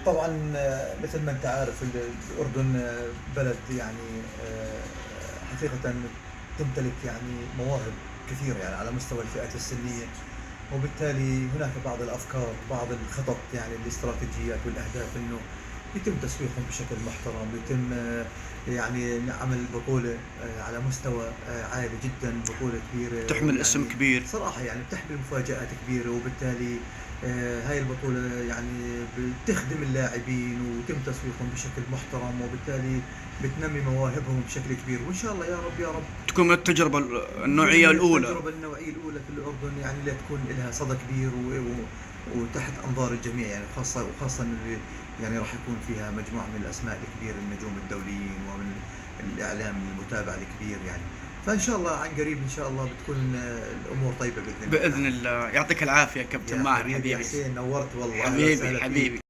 طبعا مثل ما انت عارف الاردن بلد يعني حقيقة تمتلك يعني مواهب كثيرة يعني على مستوى الفئات السنيه، وبالتالي هناك بعض الافكار، بعض الخطط يعني الاستراتيجيات والاهداف انه يتم تسويقهم بشكل محترم، يتم يعني عمل بطوله على مستوى عالي جدا، بطوله كبيرة تحمل يعني اسم كبير. صراحة يعني بتحمل مفاجآت كبيره، وبالتالي هاي البطولة يعني بتخدم اللاعبين وتم تسويقهم بشكل محترم، وبالتالي بتنمي مواهبهم بشكل كبير، وان شاء الله يا رب يا رب تكون من التجربة النوعية الاولى. التجربة النوعية الاولى في الاردن، يعني اللي تكون لها صدى كبير وتحت انظار الجميع، يعني وخاصة اللي يعني راح يكون فيها مجموعة من الاسماء الكبيرة، النجوم الدوليين ومن الاعلام المتابع الكبير يعني. فان شاء الله عن قريب ان شاء الله بتكون الامور طيبة باذن الله. باذن الله. يعطيك العافية كابتن ماهر. حبيبي حبيبي حسين، نورت والله. حبيبي حبيبي.